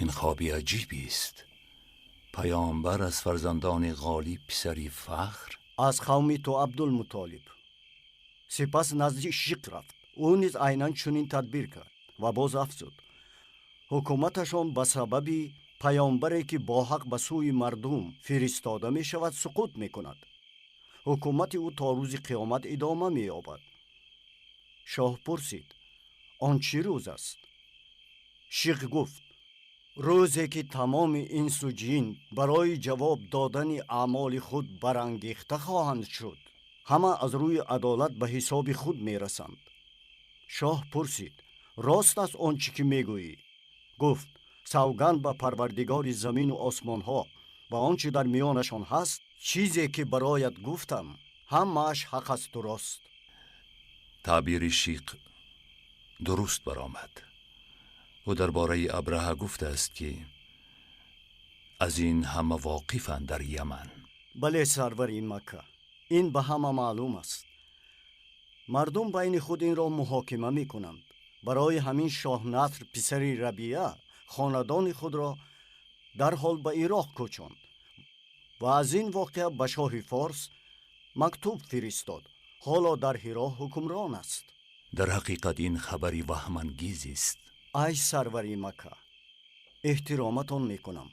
Ин хоби аҷибест. Паёмбар аз фарзандони Ғолиб писари Фахр, аз қавми ту Абдулмутолиб. Сипас назди Шиқ рафт. Ӯ низ айнан чунин тадбир кард ва боз афзуд: ҳукуматашон ба сабаби паёмбаре ки бо ҳақ ба сӯи мардум фиристода мешавад, суқут мекунад. Ҳукумати ӯ то рӯзи қиёмат идома меёбад. Шоҳ пурсид: он чӣ рӯз аст? Шиқ гуфт: рӯзе ки тамоми инсу ҷин барои ҷавоб додани аъмоли худ барангехта хоҳанд шуд. Ҳама аз рӯи адолат ба ҳисоби худ мерасанд. Шоҳ пурсид: рост аст он чӣ ки мегӯӣ? Гуфт: савганд ба парвардигори замину осмонҳо ва он чӣ дар миёнашон ҳаст, чизе ки бароят гуфтам ҳамааш ҳақ асту рост. Таъбири Шиқ дуруст баромад. Ӯ дар бораи Абраҳа гуфтааст, ки аз ин ҳама воқифанд дар Яман. Бале, сарвари Макка, ин ба ҳама маълум аст. Мардум байни худ инро муҳокима мекунанд. Барои ҳамин шоҳ Наср писари Рабия хонадони худро дарҳол ба Ироқ кӯчонд ва аз ин воқеа ба шоҳи Форс мактуб фиристод. Ҳоло дар Ҳиро ҳукмрон аст. Дар ҳақиқат ин хабари ваҳмангезист. Ай сарвари Макка, эҳтироматон мекунам.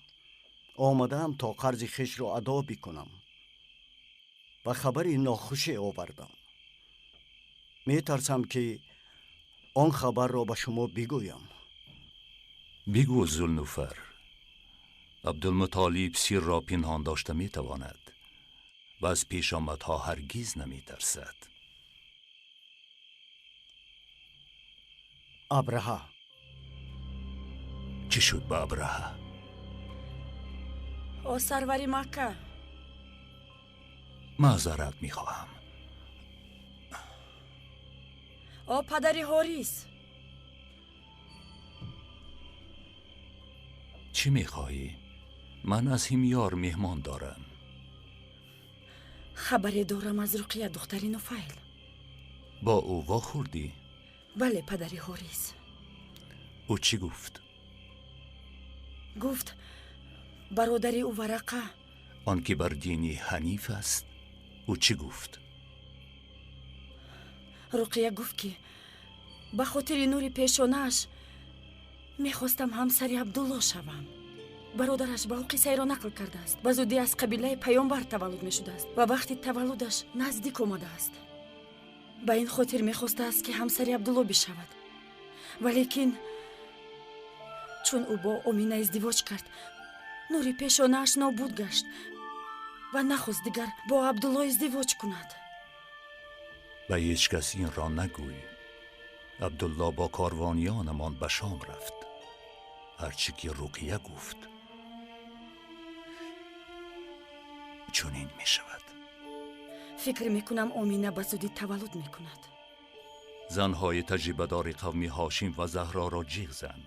Омадаам то қарзи хешро адо бикунам ва хабари нохуше овардам. Метарсам ки он хабарро ба шумо бигӯям. Бигӯ, Зулнуфар. Абдулмутолиб сирро пинҳон дошта метавонад ва аз пешомадҳо ҳаргиз наметарсад. Абраҳа. Чӣ шуд ба Абраҳа? О сарвари Макка, маъзарат мехоҳам. О падари Ҳорис, чӣ мехоҳӣ? Ман аз Ҳимёр меҳмон дорам. Хабаре дорам аз Руқия, духтари Нуфайл. Бо ӯ вохӯрдӣ? Бале, падари Ҳорис. Ӯ чӣ гуфт? Гуфт бародари ӯ Варақа, он ки бар дини ҳаниф аст, ӯ чӣ гуфт? Руқия гуфт, ки ба хотири нури пешонааш мехостам ҳамсари Абдулло шавам. Бародараш ба ӯ қиссаеро нақл кардааст. Ба зудӣ аз қабилаи паёмбар таваллуд мешудааст ва вақти таваллудаш наздик омадааст. Ба ин хотир мехостааст, ки ҳамсари Абдулло бишавад. Валекин чун ӯ бо Омина издивоҷ кард, нури пешонааш нобуд гашт ва нахост дигар бо Абдулло издивоҷ кунад. Ба ҳеҷ кас инро нагӯй. Абдулло бо корвониёнамон ба Шом рафт. Ҳарчи ки Руқия гуфт, чунин мешавад. Фикр мекунам, Омина ба зудӣ таваллуд мекунад. Занҳои таҷрибадори қавми Ҳошим ва Заҳроро ҷиғ зан.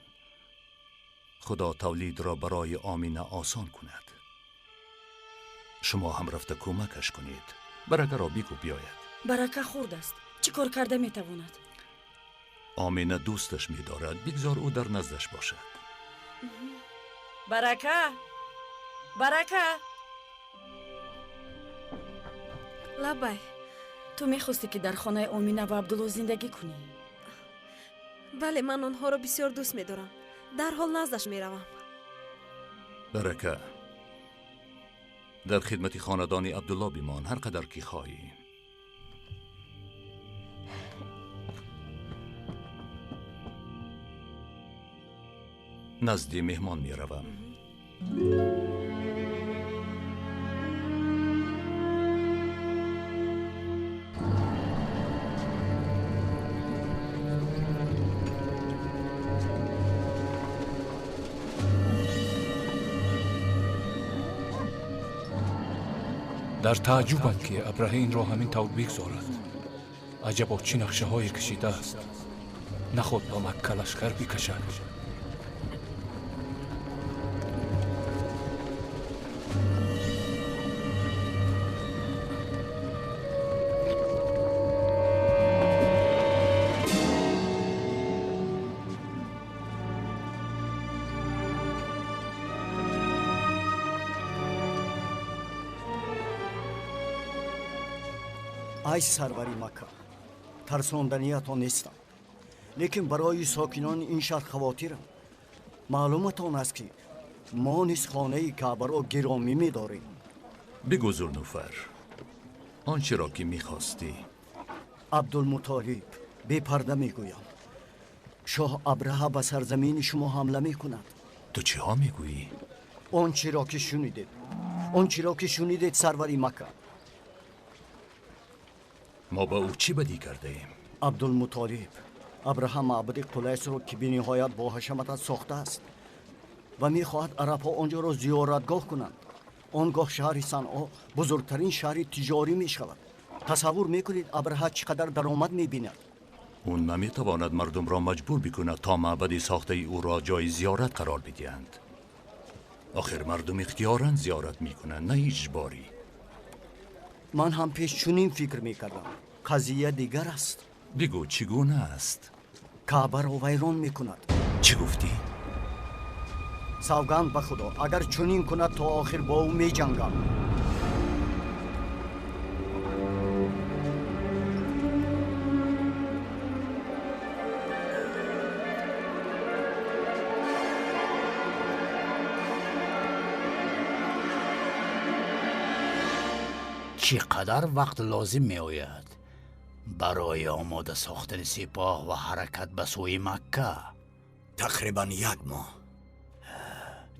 Худо тавлидро барои Омина осон кунад. Шумо ҳам рафта кӯмакаш кунед. Баракаро бигӯ биёяд. Барака хурд аст, чӣ кор карда метавонад? Омина дӯсташ медорад, бигзор ӯ дар наздаш бошад. Барака, Барака! Лабай. Ту мехостӣ, ки дар хонаи Омина ва Абдулло зиндагӣ кунӣ? Бале, ман онҳоро бисёр дӯст медорам. Дарҳол наздаш меравам. Барака, дар хидмати хонадони Абдулло бимон ҳар қадар ки хоҳӣ. Назди меҳмон меравам. Дар тааҷҷубам, ки Абраҳа инро ҳамин тавр бигзорад. Аҷабо чӣ нақшаҳое кашидааст. Наход ба Макка лашкар бикашад. Ай сарвари Макка, тарсонданиятон нестам, лекин барои сокинони ин шаҳр хавотирам. Маълуматон аст, ки мо низ хонаи Каъбаро гиромӣ медорем. Бигӯ, Зулнуфар, он чиро ки мехостӣ. Абдулмутолиб, бепарда мегӯям, шоҳ Абраҳа ба сарзамини шумо ҳамла мекунад. Ту чиҳо мегӯӣ? Он чиро ки шунидед, он чиро ки шунидед, сарвари Макка. Мо ба ӯ чӣ бадӣ кардаем? Абдулмутолиб, Абраҳа маъбади Қулайсро, ки бениҳоят бо ҳашамат аст, сохтааст ва мехоҳад арабҳо он ҷоро зиёратгоҳ кунанд. Он гоҳ шаҳри Санъо бузургтарин шаҳри тиҷорӣ мешавад. Тасаввур мекунед, Абраҳа чӣ қадар даромад мебинад? Ӯ наметавонад мардумро маҷбур бикунад, то маъбади сохтаи ӯро ҷои зиёрат қарор бидиҳанд. Охир мардум ихтиёран зиёрат мекунанд, на иҷборӣ. Ман ҳам пеш чунин фикр мекардам. Қазия дигар аст. Бигӯ, чӣ гуна аст? Каъбаро вайрон мекунад. Чӣ гуфтӣ? Савганд ба Худо, агар чунин кунад, то охир бо ӯ меҷангам. Чӣ қадар вақт лозим меояд барои омода сохтани сипоҳ ва ҳаракат ба сӯи Макка? Тақрибан як моҳ.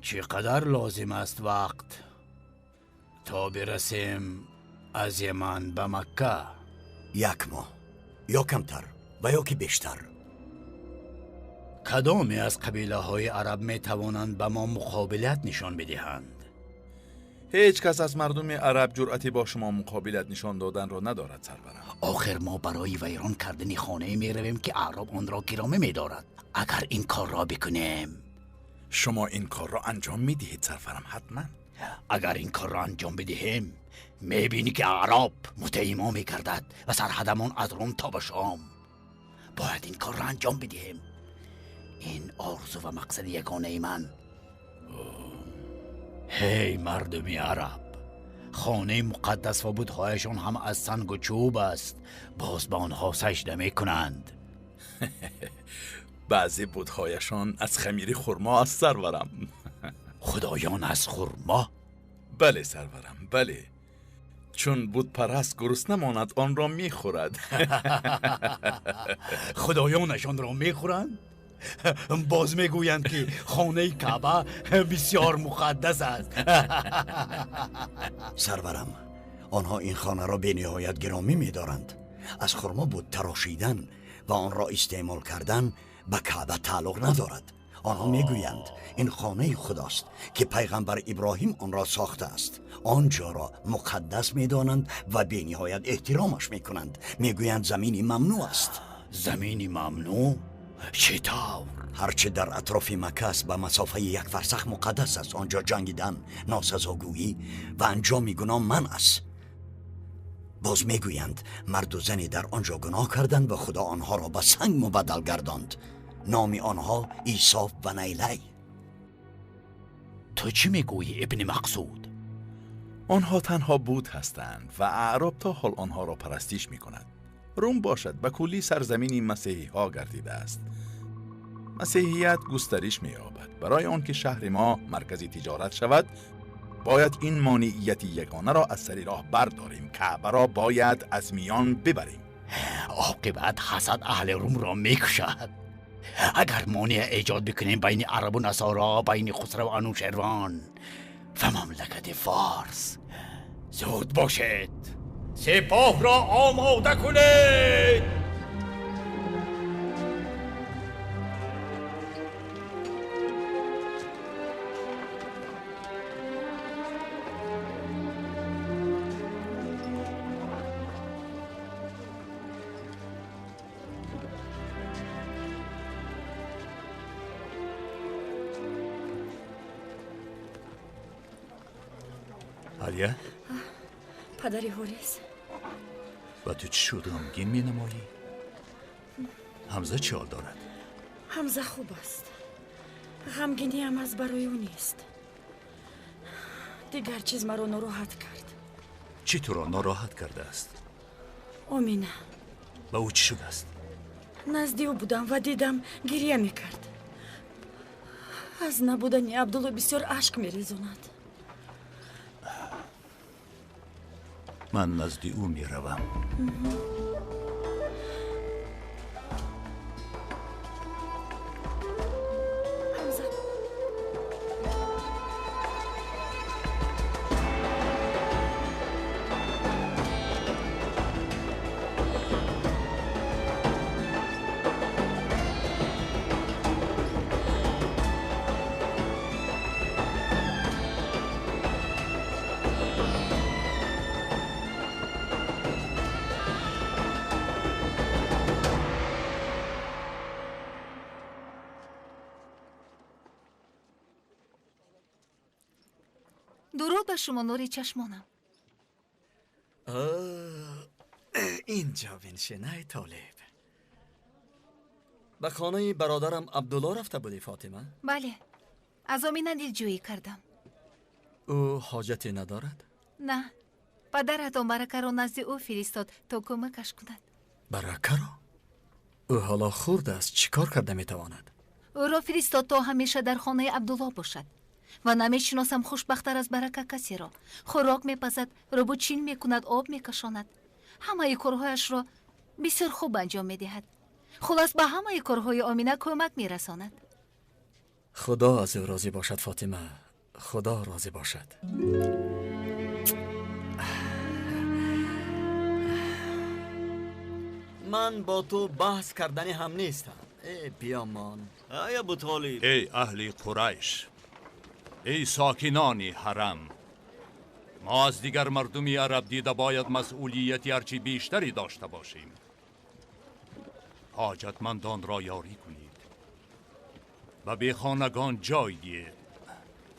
Чӣ қадар лозим аст вақт то бирасем аз Яман ба Макка? Як моҳ ё камтар ва ё ки бештар. Кадоме аз қабилаҳои араб метавонанд ба мо муқобилат нишон бидиҳанд? Ҳеҷ кас аз мардуми араб ҷуръати бо шумо муқобилат нишон доданро надорад, сарварам. Охир мо барои вайрон кардани хонае меравем, ки аъроб онро гиромӣ медорад. Агар ин корро бикунем. Шумо ин корро анҷом медиҳед, сарварам, ҳатман. Агар ин корро анҷом бидиҳем, мебинӣ, ки аъроб мутеи мо мегардад ва сарҳадамон аз Рум то ба Шом. Бояд ин корро анҷом бидиҳем. Ин орзу ва мақсади ягонаи ман. Ҳей мардуми араб, хонаи муқаддас ва будҳояшон ҳам аз сангу чӯб аст, боз ба онҳо сажда мекунанд. Баъзе будҳояшон аз хамири хурмо аст, сарварам. Худоён аз хурмо? Бале, сарварам, бале. Чун будпараст гурусна монад, онро мехӯрад. Худоёнашонро мехӯранд? Боз мегӯянд, ки хонаи Каъба бисёр муқаддас аст. Сарварам, онҳо ин хонаро бениҳоят гиромӣ медоранд. Аз хурмо буд тарошидан ва онро истеъмол кардан ба Каъба тааллуқ надорад. Онҳо мегӯянд, ин хонаи Худост, ки пайғамбар Иброҳим онро сохтааст. Он ҷоро муқаддас медонанд ва бениҳоят эҳтиромаш мекунанд. Мегӯянд, замини мамнӯъ аст. Замини мамнӯъ? Чӣ тавр? Ҳарчи дар атрофи Макка аст, ба масофаи як фарсах муқаддас аст. Он ҷо ҷангидан, носазогӯӣ ва анҷоми гуноҳ манъ аст. Боз мегӯянд, марду зане дар он ҷо гуноҳ карданд ва Худо онҳоро ба санг мубаддал гардонд. Номи онҳо Исоф ва Найлай. Ту чӣ мегӯӣ, ибни Мақсуд? Онҳо танҳо буд ҳастанд ва аъроб то ҳол онҳоро парастиш мекунад. Рум бошад, ба куллӣ сарзамини масеҳиҳо гардидааст. Масеҳият густариш меёбад. Барои он ки шаҳри мо маркази тиҷорат шавад, бояд ин монеияти ягонаро аз сари роҳ бардорем. Каъбаро бояд аз миён бибарем. Оқибат ҳасад аҳли Румро мекушад. Агар монеа эҷод бикунем байни арабу насоро, байни Хусрав Анушервон ва мамлакати Форс. Зуд бошед, сипоҳро омода кунед. Алия? Падари Ҳорис. Ба ту чӣ шуд, ғамгин менамоӣ? Ҳамза чӣ ҳол дорад? Ҳамза хуб аст. Ғамгиниам аз барои ӯ нест. Дигар чиз маро нороҳат кард. Чӣ туро нороҳат кардааст? Омина. Ба ӯ чӣ шудааст? Назди ӯ будам ва дидам гирия мекард. Аз набудани Абдулло бисёр ашк мерезонад. Ман назди ӯ меравам. Дуруд ба шумо, нури чашмонам. Инҷо биншин, ай Толиб. Ба хонаи бародарам Абдулло рафта будӣ, Фотима? Бале, аз Омина дилҷӯӣ кардам. Ӯ ҳоҷате надорад? На, падаратон Баракаро назди ӯ фиристод то кӯмакаш кунад. Баракаро? Ӯ ҳоло хурд аст, чӣ кор карда метавонад? Ӯро фиристод то ҳамеша дар хонаи Абдулло бошад. Ва намешиносам хушбахтар аз Барака касеро. Хӯрок мепазад, рӯбучин мекунад, об мекашонад. Ҳамаи корҳояшро бисёр хуб анҷом медиҳад. Хулос, ба ҳамаи корҳои Омина кӯмак мерасонад. Худо аз ӯ розӣ бошад, Фотима. Худо розӣ бошад. Ман бо ту баҳс карданӣ ҳам нестам. Э биёмон. Ай Абутолиб. Эй аҳли Қурайш, эй сокинони ҳарам, мо аз дигар мардуми араб дида бояд масъулияти ҳарчи бештаре дошта бошем. Ҳоҷатмандонро ёрӣ кунед, ба бехонагон ҷой диҳед,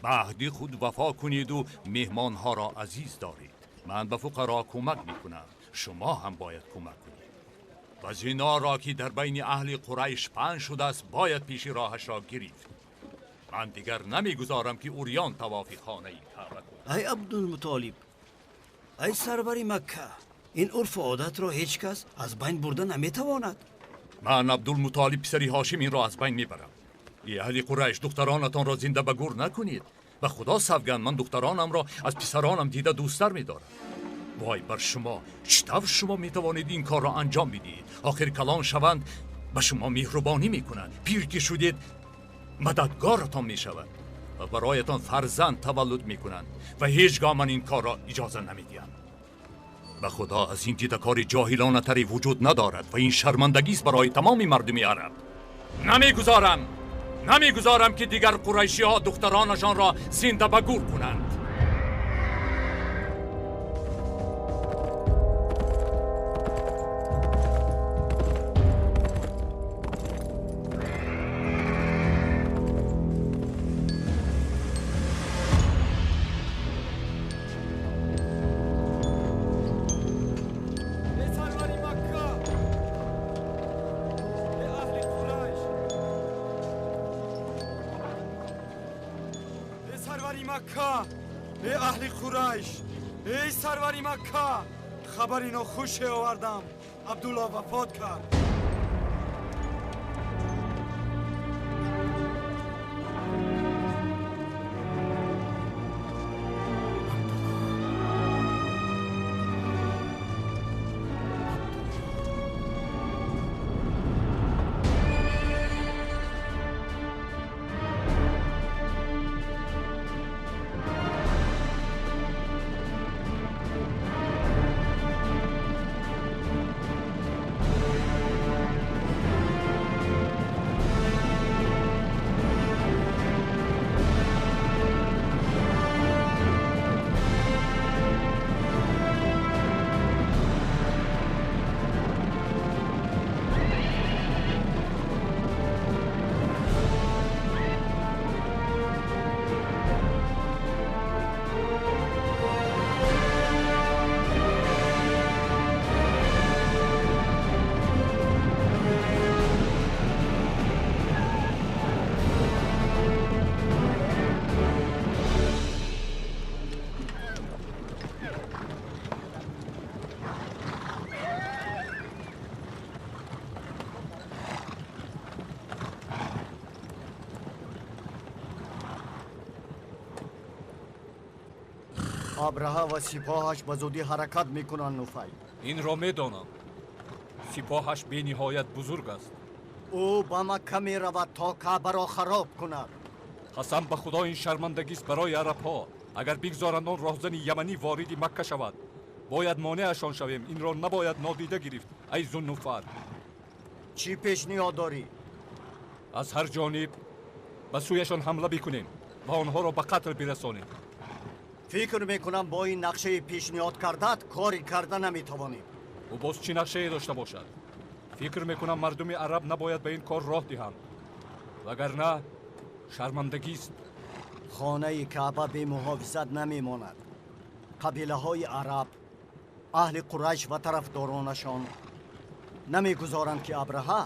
ба аҳди худ вафо кунеду меҳмонҳоро азиз доред. Ман ба фуқаро кӯмак мекунам, шумо ҳам бояд кӯмак кунед. Ва зиноро ки дар байни аҳли Қурайш паҳн шудааст, бояд пеши роҳашро гирифт. Ман дигар намегузорам ки урён тавофи хонаи Каъба кунад. Ай Абдулмутолиб, ай сарвари Макка, ин урфу одатро ҳеҷ кас аз байн бурда наметавонад. Ман Абдулмутолиб писари Ҳошим инро аз байн мебарам. Эй аҳли Қурайш, духтаронатонро зинда ба гур накунед. Ба Худо савганд, ман духтаронамро аз писаронам дида дӯсттар медорам. Вой бар шумо, чӣ тавр шумо метавонед ин корро анҷом бидиҳед? Охир калон шаванд, ба шумо меҳрубонӣ мекунанд. Пир ки шудед, мададгоратон мешавад ва бароятон фарзанд таваллуд мекунанд ва ҳеҷ гоҳ ман ин корро иҷоза намедиҳам. Ба Худо аз ин дида кори ҷоҳилонатаре вуҷуд надорад ва ин шармандагист барои тамоми мардуми араб. Намегузорам ки дигар қурайшиҳо духтаронашонро зинда ба гур кунанд. Хабари нохуше овардам. Абдулло вафот кард. Абраҳа ва сипоҳаш ба зудӣ ҳаракат мекунанд, Нуфайл. Инро медонам. Сипоҳаш бениҳоят бузург аст. Ӯ ба Макка меравад то Каъбаро хароб кунад. Қасам ба Худо, ин шармандагист барои арабҳо. Агар бигзоранд он роҳзани яманӣ вориди Макка шавад, бояд монеашон шавем. Инро набояд нодида гирифт, ай Зуннуфар. Чӣ пешниҳод дорӣ? Аз ҳар ҷониб ба сӯяшон ҳамла бикунем ва онҳоро ба қатл бирасонем. Фикр мекунам бо ин нақшаи пешниҳод кардаат кори карда наметавонем. Ӯ боз чӣ нақшае дошта бошад? Фикр мекунам мардуми араб набояд ба ин кор роҳ диҳанд, вагарна шармандагист. Хонаи Каъба бемуҳофизат намемонад. Қабилаҳои араб, аҳли Қурайш ва тарафдоронашон намегузоранд, ки Абраҳа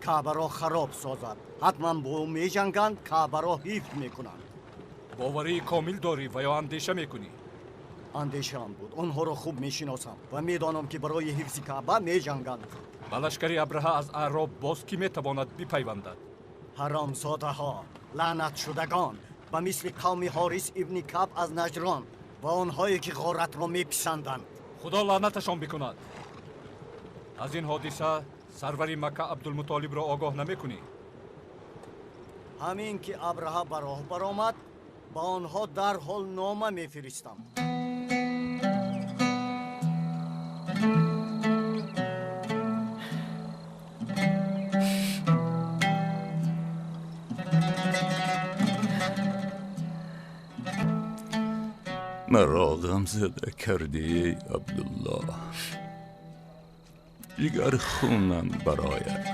Каъбаро хароб созад. Ҳатман бо ӯ меҷанганд, Каъбаро ҳифз мекунанд. Боварии комил дорӣ ва ё андеша мекунӣ? Андешаам буд. Онҳоро хуб мешиносам ва медонам, ки барои ҳифзи Каъба меҷанганд. Ба лашкари Абраҳа аз аъроб боз кӣ метавонад бипайвандад? Ҳаромзодаҳо, лаънатшудагон, ба мисли қавми Ҳорис ибни Каб аз Наҷрон ва онҳое, ки ғоратро меписанданд. Худо лаънаташон бикунад. Аз ин ҳодиса сарвари Макка Абдулмутолибро огоҳ намекунӣ? Ҳамин ки Абраҳа ба роҳ баромад, ба онҳо дарҳол нома мефиристам. Маро ғамзада кардӣ, эй Абдуллоҳ. Ҷигар хунам барояд.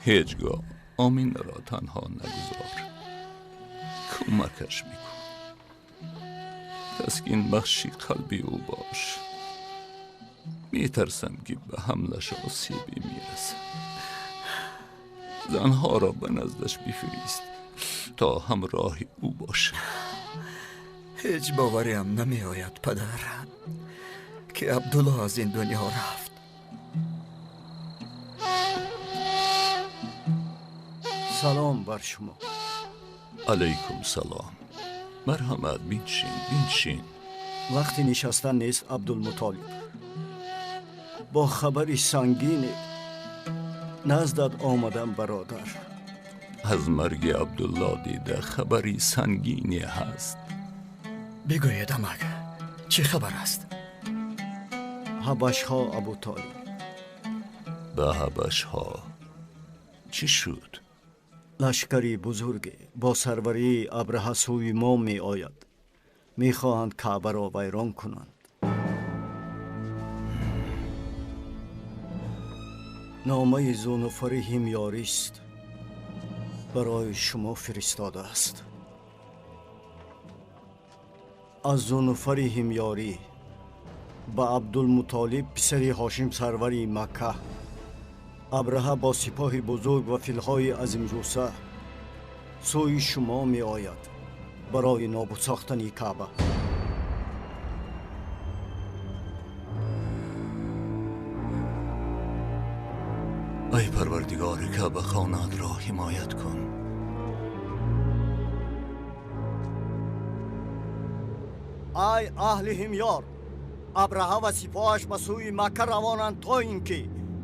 Ҳеҷ гоҳ Оминаро танҳо нагузор. Кӯмакаш бикун. Таскин бахши қалби ӯ бош. Метарсам, ки ба ҳамлаш осебе мерасад. Занҳоро ба наздаш бифирист то ҳамроҳи ӯ бошад. Ҳеҷ бовариам намеояд, падар, ки Абдуллоҳ аз ин дунё рафт. Салом бар шумо. Алайкум салом. Марҳамат, биншин, биншин. Вақти нишастан нест, Абдулмутолиб. Бо хабари сангине наздат омадам, бародар. Аз марги Абдуллоҳ дида хабари сангине ҳаст. Бигӯед, амак, чӣ хабар аст? Ҳабашҳо, Абутолиб. Ба ҳабашҳо чӣ шуд? Лашкари бузурге бо сарварии Абраҳа сӯи мо меояд. Мехоҳанд Каъбаро вайрон кунанд. Номаи Зунуфари ҳимёрист барои шумо фиристодааст. Аз Зунуфари ҳимёрӣ ба Абдулмутолиб, писари Ҳошим, сарвари Макка. Абраҳа бо сипоҳи бузург ва филҳои азимҷуса сӯи шумо меояд барои нобуд сохтани Каъба. Ай Парвардигори, Каъба хонаатро ҳимоят кун. Ай аҳли ҳимёр, Абраҳа ва сипоҳаш ба сӯи Макка равонанд то ин ки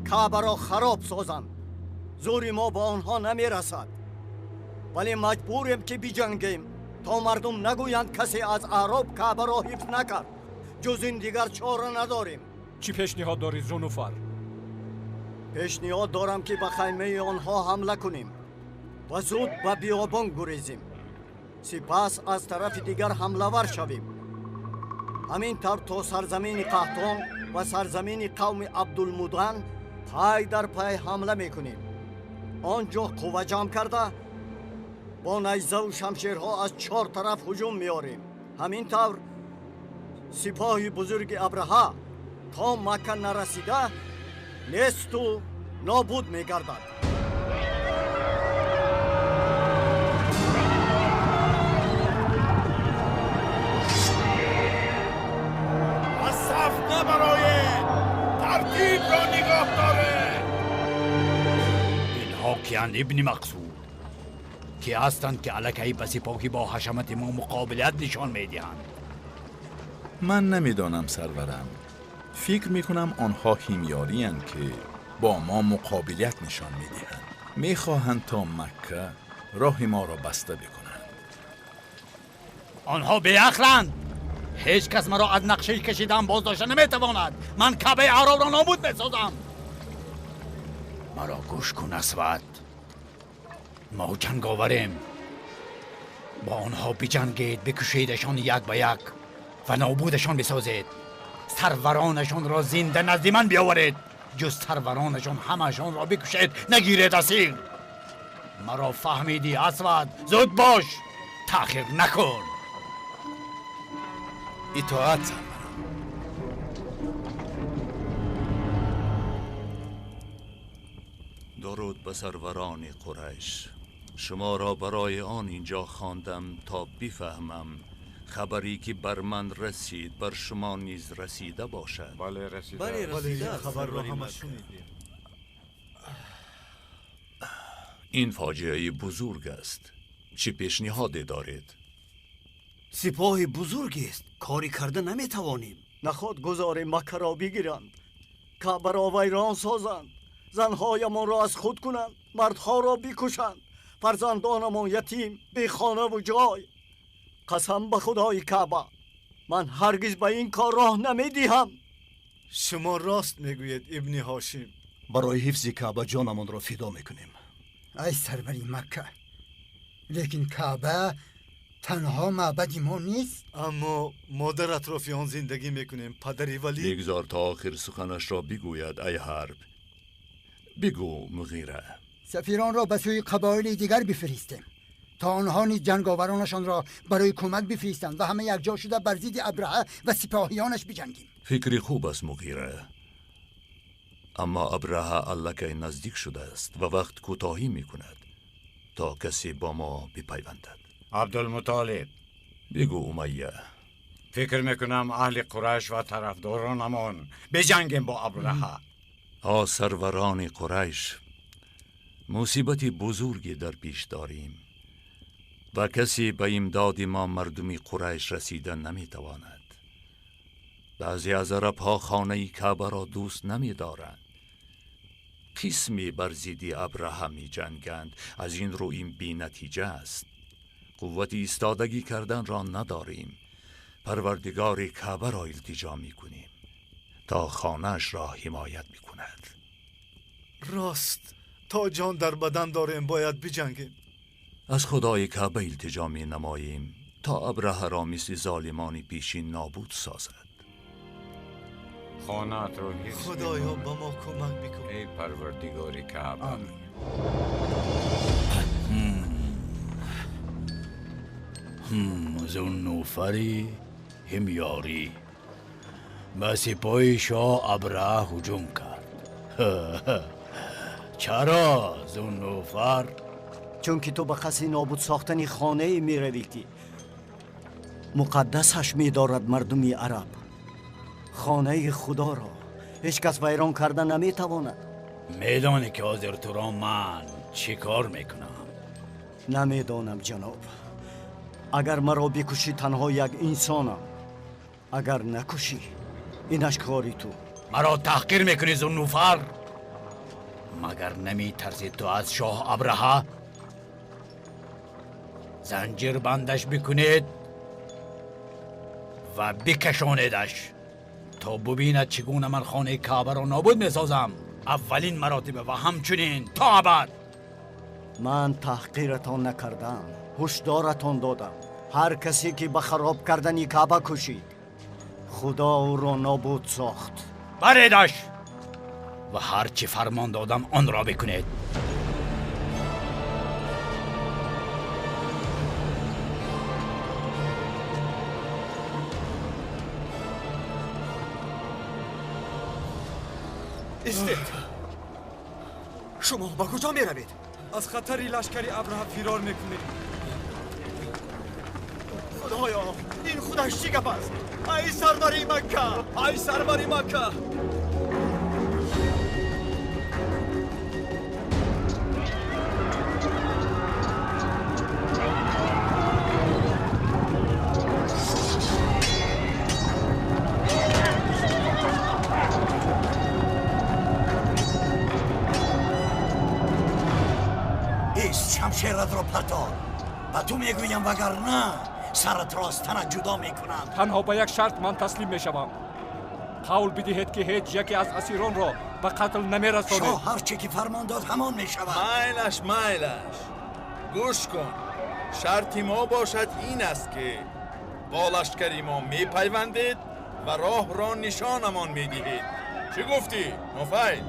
Каъбаро хароб созанд. Зӯри мо ба онҳо намерасад, вале маҷбурем, ки биҷангем то мардум нагӯянд касе аз аъроб Каъбаро ҳифз накард. Ҷуз ин дигар чора надорем. Чӣ пешниҳод дорӣ, Зунуфар? Пешниҳод дорам, ки ба хаймаи онҳо ҳамла кунем ва зуд ба биёбон гурезем. Сипас аз тарафи дигар ҳамлавар шавем. Ҳамин тавр то сарзамини Қаҳтон ва сарзамини қавми Абдулмудан пай дар пай ҳамла мекунем. Он ҷо қувва ҷамъ карда бо найзаву шамшерҳо аз чор тараф ҳуҷум меорем. Ҳамин тавр сипоҳи бузурги Абраҳа то Макка нарасида несту нобуд мегардад. Аз саф набароед, тартибро нигоҳ доред. Инҳо Киянд ибни Мақсуд? Ки ҳастанд ки аллакай ба сипоҳи бо ҳашамати мо муқобилият нишон медиҳанд? Ман намедонам сарварам. Фикр мекунам онҳо ҳимёриянд ки бо мо муқобилият нишон медиҳанд. Мехоҳанд то Макка роҳи моро баста бикунанд. Онҳо беақланд. Ҳеҷ кас маро аз нақшаи кашидаам боздошта наметавонад. Ман Каъбаи аъробро нобуд месозам. Маро гӯш кун, Асвад. Мо ҷанговарем. Бо онҳо биҷангед, бикушедашон як ба як ва нобудашон бисозед. Сарваронашонро зинда назди ман биёваред. Ҷуз сарваронашон ҳамаашонро бикушед, нагиред асир. Маро фаҳмидӣ, Асвад? Зуд бош, таъхир накун. Итоат сарварам. Дуруд ба сарварони Қурайш. Шуморо барои он инҷо хондам то бифаҳмам хабаре ки бар ман расид бар шумо низ расида бошад. Бале, расида. Бале, расида. Хабарро ҳама шунидем. Ин фоҷиаи бузург аст. Чӣ пешниҳоде доред? Сипоҳи бузургест, корӣ карда наметавонем. Наход гузорем Маккаро бигиранд, Каъбаро вайрон созанд, занҳоямонро аз худ кунанд, мардҳоро бикушанд, фарзандонамон ятим, бехонаву ҷой. Қасам ба худои Каъба, ман ҳаргиз ба ин кор роҳ намедиҳам. Шумо рост мегӯед, ибни Ҳошим. Барои ҳифзи Каъба ҷонамонро фидо мекунем. Ай сарвари Макка, лекин Каъба танҳо маъбади мо нест. Аммо мо дар атрофи он зиндагӣ мекунем, падари Валид. Бигзор то охир суханашро бигӯяд, ай Ҳарб. Бигӯ, Муғира. Сафиронро ба сӯи қабоили дигар бифиристем то онҳо низ ҷанговаронашонро барои кӯмак бифиристанд ва ҳама якҷо шуда бар зидди Абраҳа ва сипоҳиёнаш биҷангим. Фикри хуб аст, Муғира. Аммо Абраҳа аллакай наздик шудааст ва вақт кӯтоҳӣ мекунад то касе бо мо бипайвандад. Абдулмутолиб. Бигӯ, Умайя. Фикр мекунам аҳли Қурайш ва тарафдоронамон биҷангем бо Абраҳа. О сарварони Қурайш, мусибати бузурге дар пеш дорем ва касе ба имдоди мо мардуми Қурайш расида наметавонад. Баъзе аз арабҳо хонаи Каъбаро дӯст намедоранд. Қисме бар зидди Абраҳа меҷанганд. Аз ин рӯ ин бенатиҷа аст. Қуввати истодагӣ карданро надорем. Парвардигори Каъбаро илтиҷо мекунем то хонаашро ҳимоят бикунад. Рост, то ҷон дар бадан дорем бояд биҷангем. Аз худои Каъба илтиҷо менамоем то Абраҳаро мисли золимони пешин нобуд созад. Хонаатро ҳифз Худоё, ба мо кӯмак бикун. Эй Парвардигори Каъба. Зуннуфари ҳимёрӣ ба сипоҳи шоҳ Абраҳа ҳуҷум кард. Чаро, Зуннуфар? Чунки ту ба қасди нобуд сохтани хонае меравӣ ки муқаддасаш медорад мардуми араб. Хонаи худоро ҳеҷ кас вайрон карда наметавонад. Медонӣ ки ҳозир туро ман чӣ кор мекунам? Намедонам, ҷаноб. Агар маро бикушӣ танҳо як инсонам. Агар накушӣ, инаш кори ту. Маро таҳқир мекунӣ, Зуннуфар? Магар наметарсӣ ту аз шоҳ Абраҳа? Занҷир бандаш бикунед ва бикашонедаш то бубинад чӣ гуна ман хонаи Каъбаро нобуд месозам. Аввалин маротиба ва ҳамчунин то абад. Ман таҳқиратон накардам, ҳушдоратон додам. Ҳар касе ки ба хароб кардани Каъба кушид, худо ӯро нобуд сохт. Баредаш ва ҳар чӣ фармон додам онро бикунед. Истед! Шумо ба куҷо меравед? Аз хатари лашкари Абраҳа фирор мекунем. Худоё, ин худаш чӣ гап аст? Ай сарвари Макка! Ай сарвари Макка! Шамшератро партор. Ба ту мегӯям, вагарна сарат ро аз танат ҷудо мекунам. Танҳо ба як шарт ман таслим мешавам. Қавл бидиҳед, ки ҳеҷ яке аз асиронро ба қатл намерасонед. Шоҳ ҳарче ки фармон дод, ҳамон мешавад. Майлаш, майлаш, гӯш кун. Шарти мо бошад ин аст, ки бо лашкари мо мепайвандед ва роҳро нишонамон медиҳед. Чӣ гуфтӣ, Нуфайл?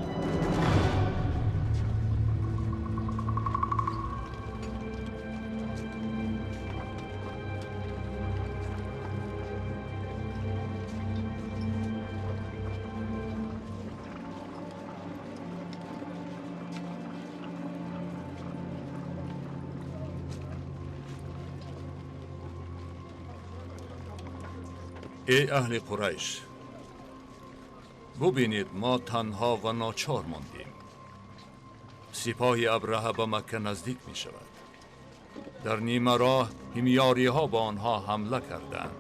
Эй аҳли Қурайш, бубинед, мо танҳо ва ночор мондем. Сипоҳи Абраҳа ба Макка наздик мешавад. Дар нима роҳ ҳимёриҳо ба онҳо ҳамла карданд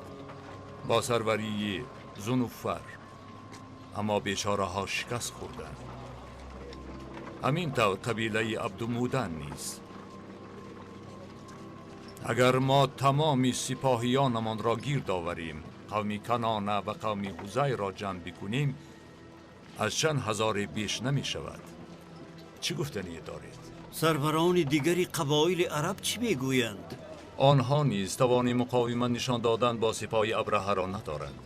бо сарварии Зунуфар, аммо бечораҳо шикаст хӯрданд. Ҳамин тавр қабилаи Абдумудан низ. Агар мо тамоми сипоҳиёнамонро гирд оварем, қавми Канона ва қавми Ҳузайро ҷамъ бикунем, аз чанд ҳазоре беш намешавад. Чӣ гуфтание доред? Сарварони дигари қабоили араб чӣ мегӯянд? Онҳо низ тавони муқовимат нишон додан бо сипоҳи Абраҳаро надоранд.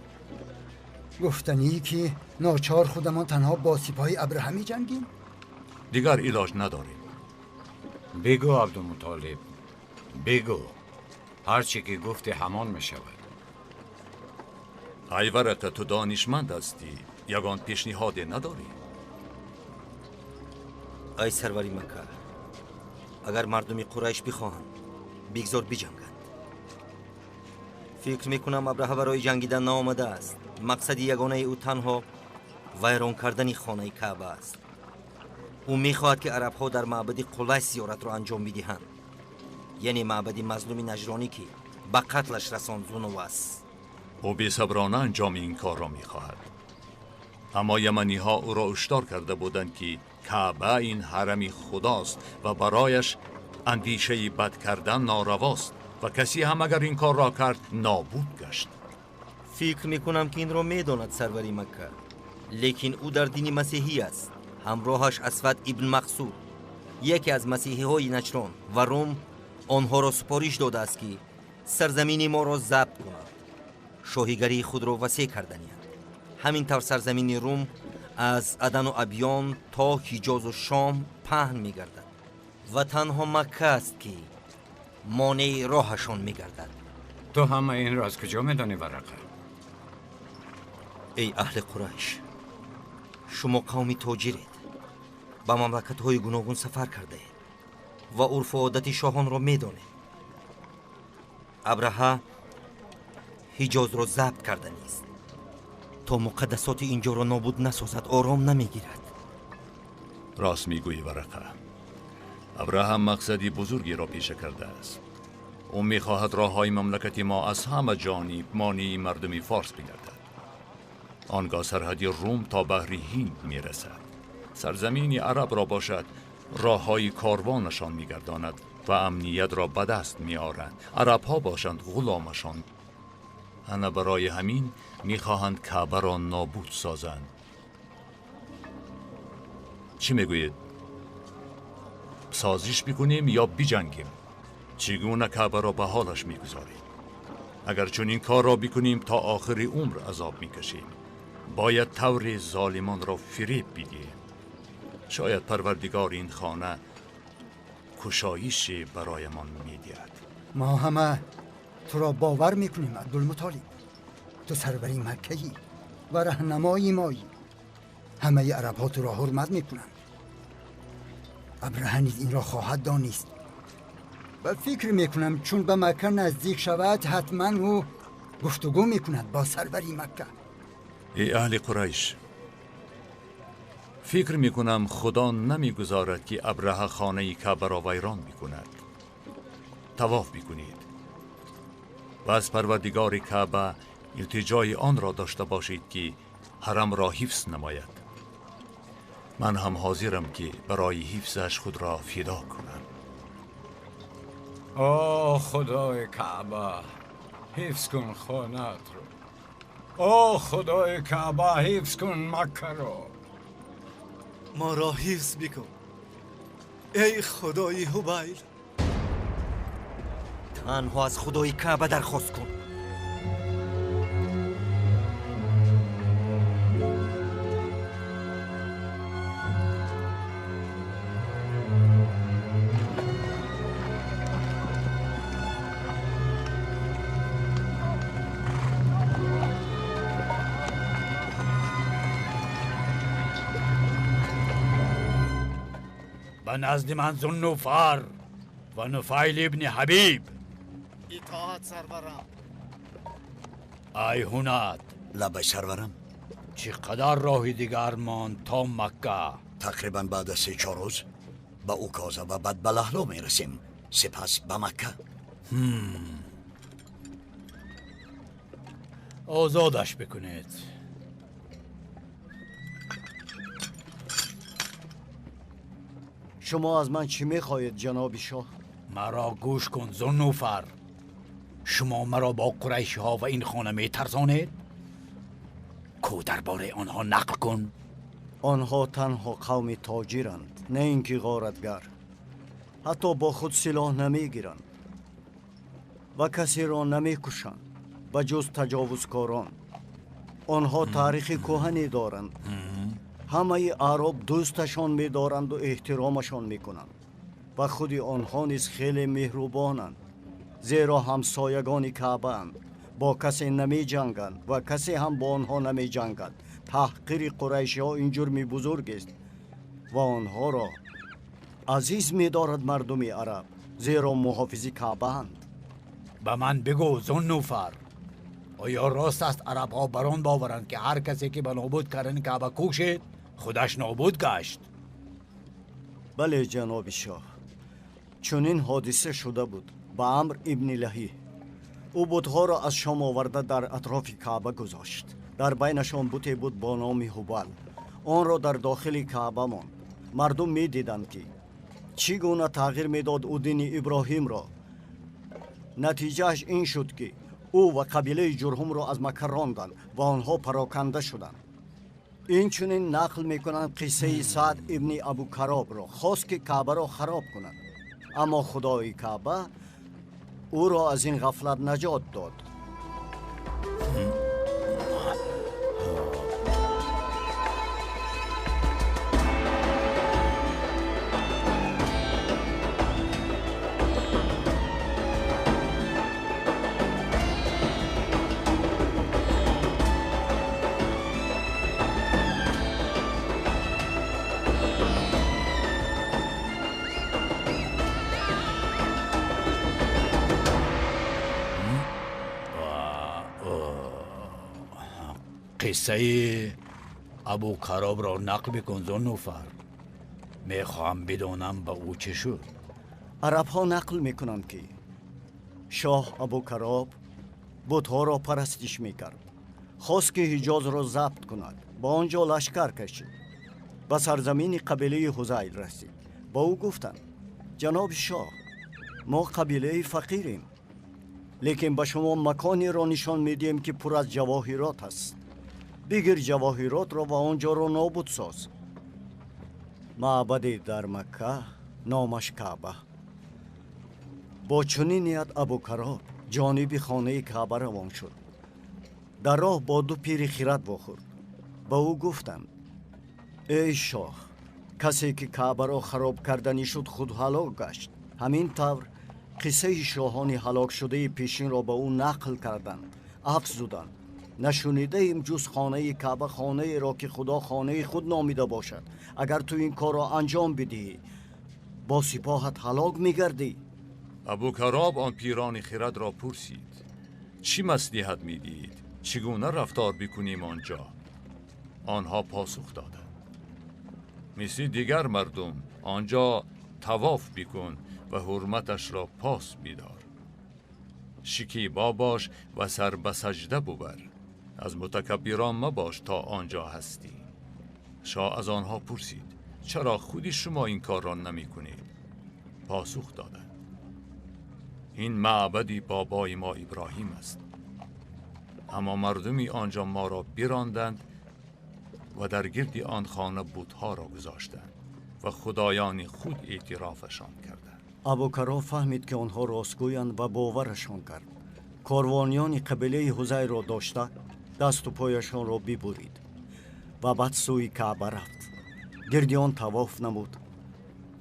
Гуфтанӣ, ки ночор худамон танҳо бо сипоҳи Абраҳа меҷангем? Дигар илоҷ надорем. Бигӯ, Абдумутолиб, бигӯ. Ҳарче ки гуфти, ҳамон мешавад. Ай Варақа, ту донишманд ҳастӣ, ягон пешниҳоде надорӣ? Ай сарвари Макка, агар мардуми Қурайш бихоҳанд, бигзор биҷанганд. Фикр мекунам, Абраҳа барои ҷангидан наомадааст. Мақсади ягонаи ӯ танҳо вайрон кардани хонаи Каъба аст. Ӯ мехоҳад, ки арабҳо дар маъбади Қулайс зиёратро анҷом бидиҳанд, яъне маъбади мазлуми наҷронӣ, ки ба қатлаш расонд Зунувас. Ӯ бесаброна анҷоми ин корро мехоҳад. Аммо яманиҳо ӯро ҳушдор карда буданд, ки Каъба ин ҳарами худост ва барояш андешаи бад кардан норавост ва касе ҳам агар ин корро кард, нобуд гашт. Фикр мекунам, ки инро медонад сарвари Макка, лекин ӯ дар дини масеҳӣ аст. Ҳамроҳаш Асвад ибн Мақсуд, яке аз масеҳиҳои Наҷрон ва Рум, онҳоро супориш додааст, ки сарзамини моро забт кунанд, шоҳигарии худро васеъ карданиянд. Ҳамин тавр сарзамини Рум аз Адану Абён то Ҳиҷозу Шом паҳн мегардад ва танҳо Макка аст, ки монеи роҳашон мегардад. Ту ҳама инро аз куҷо медонӣ, Варақа? Эй аҳли Қурайш, шумо қавми тоҷиред, ба мамлакатҳои гуногун сафар кардаед ва урфу одати шоҳонро медонед. Абраҳа Ҳиҷозро забт карданист. То муқаддасоти ин ҷоро нобуд насозад, ором намегирад. Рост мегӯӣ, Варақа. Абраҳам мақсади бузургеро пеша кардааст. Ӯ мехоҳад роҳҳои мамлакати мо аз ҳама ҷониб монеи мардуми форс бигардад. Он гоҳ сарҳади Рум то баҳри Ҳинд мерасад. Сарзамини арабро бошад, роҳҳои корвонашон мегардонад ва амниятро ба даст меоранд. Арабҳо бошанд ғуломашон. Ана барои ҳамин мехоҳанд Каъбаро нобуд созанд. Чӣ мегӯед? Созиш бикунем ё биҷангем? Чӣ гуна Каъбаро ба ҳолаш мегузорем? Агар чунин корро бикунем, то охири умр азоб мекашем. Бояд тавре золимонро фиреб бидиҳем. Шояд Парвардигори ин хона кушоише бароямон медиҳад. Мо ҳама туро бовар мекунем, Абдулмутолиб. Ту сарвари Маккаӣ ва раҳнамои моӣ. Ҳамаи арабҳо туро ҳурмат мекунанд. Абраҳа низ инро хоҳад донист ва фикр мекунам, чун ба Макка наздик шавад, ҳатман ӯ гуфтугӯ мекунад бо сарвари Макка. Эй аҳли Қурайш, фикр мекунам, Худо намегузорад, ки Абраҳа хонаи Каъбаро вайрон бикунад. Тавоф бикунед ва аз Парвардигори Каъба илтиҷои онро дошта бошед, ки ҳарамро ҳифз намояд. Ман ҳам ҳозирам, ки барои ҳифзаш худро фидо кунам. О Худои Каъба, ҳифз кун хонаатро. О Худои Каъба, ҳифз кун Маккаро. Моро ҳифз бикун эй Худои Ҳубайл. Танҳо аз Худои Каъба дархост кун. Ба назди ман Зуннуфар ва Нуфайл ибни Ҳабиб. Итоат, сарварам. Ай Ҳунат. Лаббай, сарварам. Чӣ қадар роҳи дигар монд то Макка? Тақрибан баъд аз 3-4 рӯз ба Указа ва баъд ба Лаҳло мерасем, сипас ба Макка. Озодаш бикунед. Шумо аз ман чӣ мехоҳед, ҷаноби шоҳ? Маро гӯш кун, Зуннуфар. Шумо маро бо қурайшиҳо ва ин хона метарсонед? Ку дар бораи онҳо нақл кун. Онҳо танҳо қавми тоҷиранд, на ин ки ғоратгар. Ҳатто бо худ силоҳ намегиранд ва касеро намекушанд ба ҷуз таҷовузкорон. Онҳо таърихи кӯҳане доранд. Ҳамаи аъроб дӯсташон медоранду эҳтиромашон мекунанд ва худи онҳо низ хеле меҳрубонанд, зеро ҳамсоягони Каъбаанд. Бо касе намеҷанганд ва касе ҳам бо онҳо намеҷангад. Таҳқири қурайшиҳо ин ҷурми бузургест ва онҳоро азиз медорад мардуми араб, зеро муҳофизи Каъбаанд. Ба ман бигӯ, Зуннуфар, оё рост аст арабҳо бар он боваранд, ки ҳар касе ки ба нобуд кардани Каъба кӯшид, худаш нобуд гашт? Бале, ҷаноби шоҳ, чунин ҳодиса шуда буд ба Амр ибни Лаҳӣ. Ӯ бутҳоро аз Шом оварда дар атрофи Каъба гузошт. Дар байнашон буте буд бо номи Ҳубал. Онро дар дохили Каъба монд. Мардум медиданд, ки чӣ гуна тағйир медод ӯ дини Иброҳимро. Натиҷааш ин шуд, ки ӯ ва қабилаи Ҷурҳумро аз Макка ронданд ва онҳо пароканда шуданд. Инчунин нақл мекунанд қиссаи Саъд ибни Абукаробро. Хост, ки Каъбаро хароб кунад, аммо Худои Каъба ӯро аз ин ғафлат наҷот дод. Қиссаи Абукаробро нақл бикун, Зуннуфар. Мехоҳам бидонам, ба ӯ чӣ шуд. Арабҳо нақл мекунанд, ки шоҳ Абукароб бутҳоро парастиш мекард. Хост, ки Ҳиҷозро забт кунад. Ба он ҷо лашкар кашид. Ба сарзамини қабилаи Ҳузайл расид. Ба ӯ гуфтанд: ҷаноби шоҳ, мо қабилаи фақирем, лекин ба шумо маконеро нишон медиҳем, ки пур аз ҷавоҳирот аст. Бигир ҷавоҳиротро ва он ҷоро нобуд соз. Маъбаде дар Макка номаш Каъба. Бо чунин ният Абукароб ҷониби хонаи Каъба равон шуд. Дар роҳ бо ду пири хират вохӯрд. Ба ӯ гуфтанд: эй шоҳ, касе ки Каъбаро хароб карданӣ шуд, худ ҳалок гашт. Ҳамин тавр қиссаи шоҳони ҳалокшудаи пешинро ба ӯ нақл карданд, афзуданд: нашунидаем ҷуз хонаи Каъба хонаеро, ки Худо хонаи худ номида бошад. Агар ту ин корро анҷом бидиҳӣ, бо сипоҳат ҳалок мегардӣ. Абукароб он пирони хирадро пурсид: чӣ маслиҳат медиҳед? Чӣ гуна рафтор бикунем онҷо? Онҳо посух доданд: мисли дигар мардум онҷо тавоф бикун ва ҳурматашро пос бидор. Шикиба бош ва сар ба саҷда бубар. Аз мутакаббирон мабош то онҷо ҳастӣ. Шоҳ аз онҳо пурсид: чаро худи шумо ин корро намекунед? Посух доданд: Ин маъбади бобои мо Иброҳим аст. Аммо мардуми онҷо моро биронданд ва дар гирди он хона бутҳоро гузоштанд ва худоёни худ эътирофашон карданд. Абукаро фаҳмид, ки онҳо ростгӯянд ва боварашон кард. Корвониёни қабилаи Ҳузайрро дошта, дасту пояшонро бибурид ва баъд сӯи Каъба рафт. Гирди он тавоф намуд,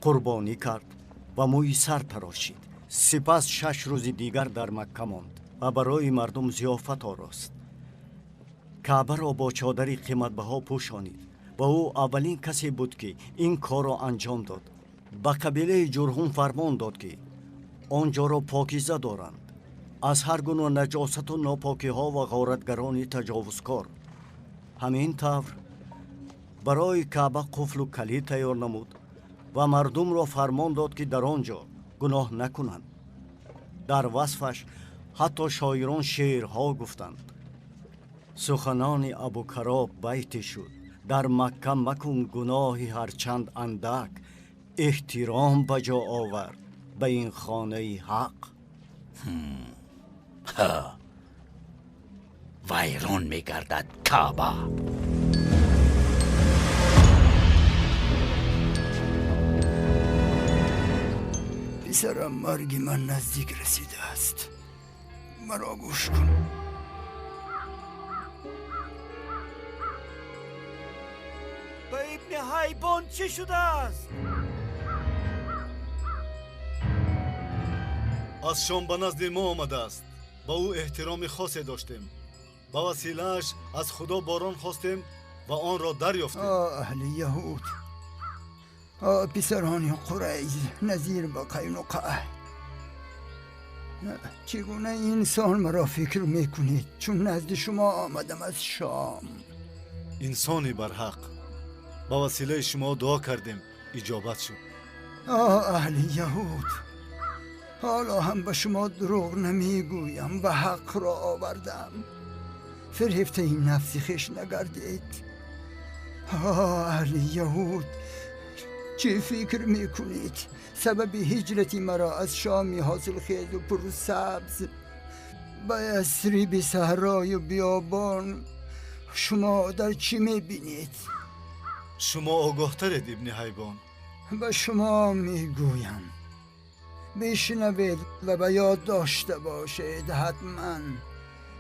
қурбонӣ кард ва мӯи сар тарошид. Сипас 6 рӯзи дигар дар Макка монд ва барои мардум зиёфат орост. Каъбаро бо чодари қиматбаҳо пӯшонид ва ӯ аввалин касе буд, ки ин корро анҷом дод. Ба қабилаи Ҷурҳум фармон дод, ки он ҷоро покиза доранд аз ҳар гуна наҷосату нопокиҳо ва ғоратгарони таҷовузкор. Ҳамин тавр барои Каъба қуфлу калид тайёр намуд ва мардумро фармон дод, ки дар он ҷо гуноҳ накунанд. Дар васфаш ҳатто шоирон шеърҳо гуфтанд. Суханони Абукаро байте шуд: дар Макка макун гуноҳи ҳарчанд андак, эҳтиром ба ҷо овар ба ин хонаи ҳақ. Вайрон мегардад Каъба. Писарам, марги ман наздик расидааст. Маро гӯш кун. Ба Ибни Ҳайбон чӣ шудааст? Аз Шом ба назди мо омадааст. Ба ӯ эҳтироми хосе доштем. Ба василааш аз Худо борон хостем ва онро дарёфтем. Аҳли яҳуд, писарони Қурайз, назир ба Қайнуқаъ, чӣ гуна инсон маро фикр мекунед, чун назди шумо омадам аз Шом? Инсони барҳақ, ба василаи шумо дуо кардем, иҷобат шуд. Аҳли яҳуд, ҳоло ҳам ба шумо дурӯғ намегӯям ва ҳақро овардам. Фирҳифтаи нафси хеш нагардед. Аҳли яҳуд, чӣ фикр мекунед? Сабаби ҳиҷрати маро аз Шоми ҳосилхезу пурсабз ба Ясриби саҳрою биёбон шумо дар чӣ мебинед? Шумо огоҳтаред, Ибни Ҳайбон. Ба шумо мегӯям, бишнавед ва ба ёд дошта бошед. Ҳатман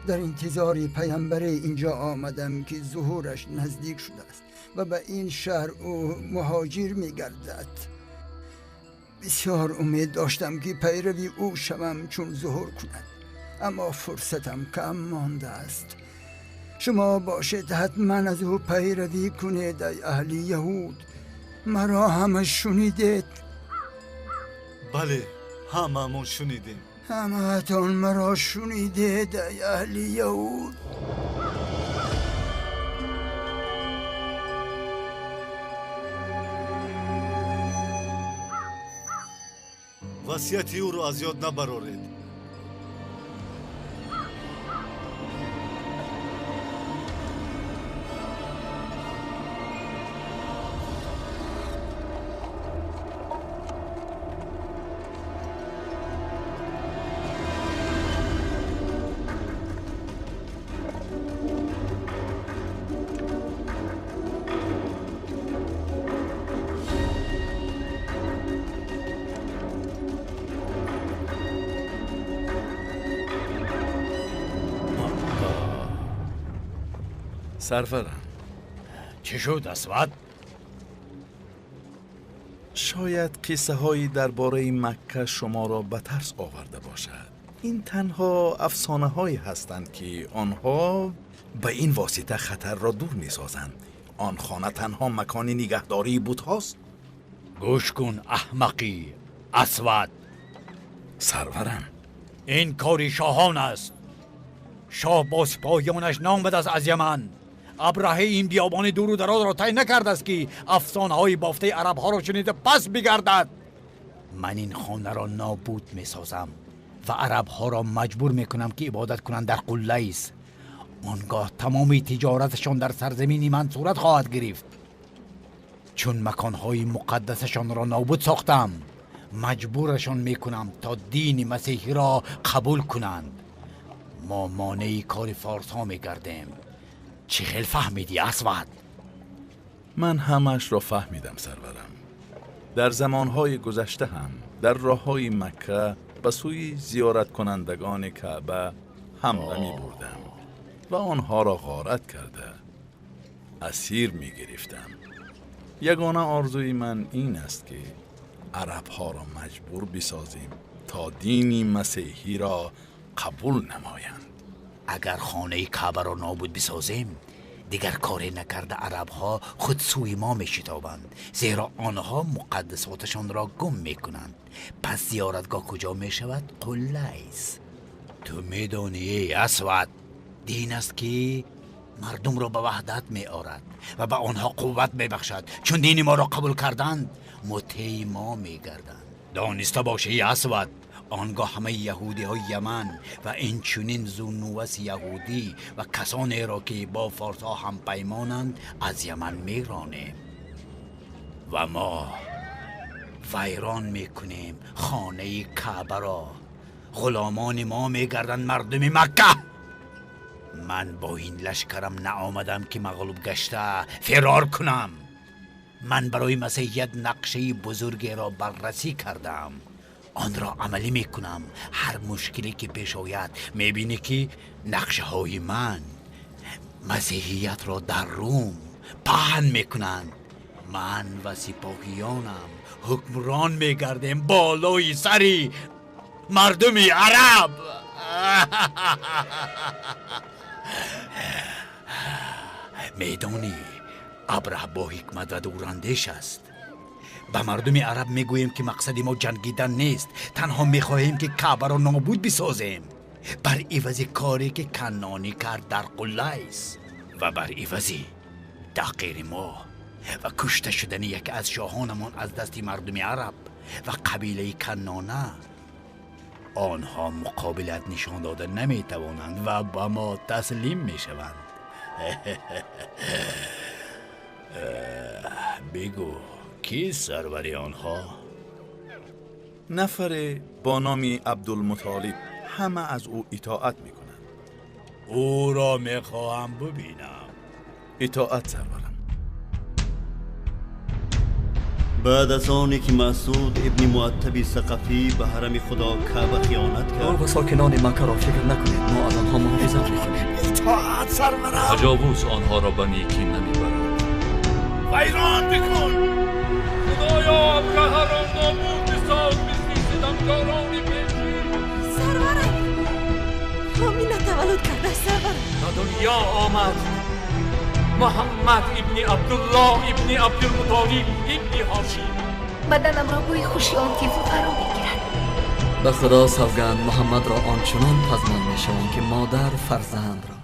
дар интизори паямбаре инҷо омадам, ки зуҳураш наздик шудааст ва ба ин шаҳр ӯ муҳоҷир мегардад. Бисёр умед доштам, ки пайрави ӯ шавам чун зуҳур кунад, аммо фурсатам кам мондааст. Шумо бошед ҳатман аз ӯ пайравӣ кунед, ай аҳли яҳуд. Маро ҳама шунидед? Бале, ҳамаамон шунидем. Ҳамаатон маро шунидед, ай аҳли яҳуд? Васияти ӯро аз ёд набароред. Сарварам, чӣ шуд, Асвад? Шояд қиссаҳои дар бораи Макка шуморо ба тарс оварда бошад. Ин танҳо афсонаҳое ҳастанд, ки онҳо ба ин восита хатарро дур месозанд. Он хона танҳо макони нигаҳдории бутҳост. Гӯш кун, аҳмақӣ Асвад. Сарварам, ин кори шоҳон аст. Шоҳ бо сипоҳиёнаш наомадааст аз Яман. Абраҳи ин биёбони дуру дарозро тай накардааст, ки афсонаҳои бофтаи арабҳоро шунида пас бигардад. Ман ин хонаро нобуд месозам ва арабҳоро маҷбур мекунам, ки ибодат кунанд дар Қуллайс. Он гоҳ тамоми тиҷораташон дар сарзамини ман сурат хоҳад гирифт. Чун маконҳои муқаддасашонро нобуд сохтам, Маҷбурашон мекунам то дини масеҳиро қабул кунанд. Мо монеи кори форсҳо мегардем. Чӣ хел фаҳмидӣ, Асвад? Ман ҳамаашро фаҳмидам, сарварам. Дар замонҳои гузашта ҳам дар роҳҳои Макка ба сӯи зиёраткунандагони Каъба ҳамла мебурдам ва онҳоро ғорат карда асир мегирифтам. Ягона орзуи ман ин аст, ки арабҳоро маҷбур бисозем то дини масеҳиро қабул намоянд. Агар хонаи Каъбаро нобуд бисозем, дигар коре накарда арабҳо худ сӯи мо мешитобанд, зеро онҳо муқаддасоташонро гум мекунанд. Пас зиёратгоҳ куҷо мешавад? Қуллайс. Ту медонӣ, Асвад, дин аст ки мардумро ба ваҳдат меорад ва ба онҳо қувват мебахшад. Чун дини моро қабул карданд, мутеи мо мегарданд. Дониста бошӣ, Асвад, он гоҳ ҳамаи яҳудиҳои Яман ва инчунин Зуннувас яҳудӣ ва касонеро, ки бо форсҳо ҳампаймонанд, аз Яман меронем ва мо вайрон мекунем хонаи Каъбаро. Ғуломони мо мегарданд мардуми Макка. Ман бо ин лашкарам наомадам, ки мағлуб гашта фирор кунам. Ман барои масеҳият нақшаи бузургеро баррасӣ кардам, онро амалӣ мекунам. Ҳар мушкиле ки пеш ояд, мебинӣ, ки нақшаҳои ман масеҳиятро дар Рум паҳн мекунанд. Ман ва сипоҳиёнам ҳукмрон мегардем болои сари мардуми араб. Медонӣ, Абраҳ бо ҳикмат ва дурандеш аст. Ба мардуми араб мегӯем, ки мақсади мо ҷангидан нест, танҳо мехоҳем, ки Каъбаро нобуд бисозем бар ивази коре, ки Каннонӣ кард дар Қуллайс, ва бар ивази таҳқири мо ва кушта шудани яке аз шоҳонамон аз дасти мардуми араб ва қабилаи Каннона. Онҳо муқобилат нишон дода наметавонанд ва ба мо таслим мешаванд. Бигӯ, кист сарвари онҳо? Нафаре бо номи Абдулмутолиб. Ҳама аз ӯ итоат мекунанд. Ӯро мехоҳам бубинам. Итоат, сарварам. Баъд аз оне ки Масъуд ибни Муаттаби Сақафӣ ба ҳарами Худо Каъба хиёнат кард, ва сокинони Маккаро фикр накунед, мо аз онҳо муҳофизат мекунем. Итоат, сарварам. Таҷовуз онҳоро ба некӣ намебарад. Вайрон бикун. Худоё, Абраҳаро нобуд бисоз мисли ситамкорони пешин. Сарварам, Омина таваллуд кардааст, сарварам. Ба дунё омад Муҳаммад ибни Абдуллоҳ ибни Абдулмутолиб ибни Ҳошим. Баданамро бӯи хуши он тифл фаро мегирад. Ба Худо савганд, Муҳаммадро ончунон пазмон мешавам, ки модар фарзандро.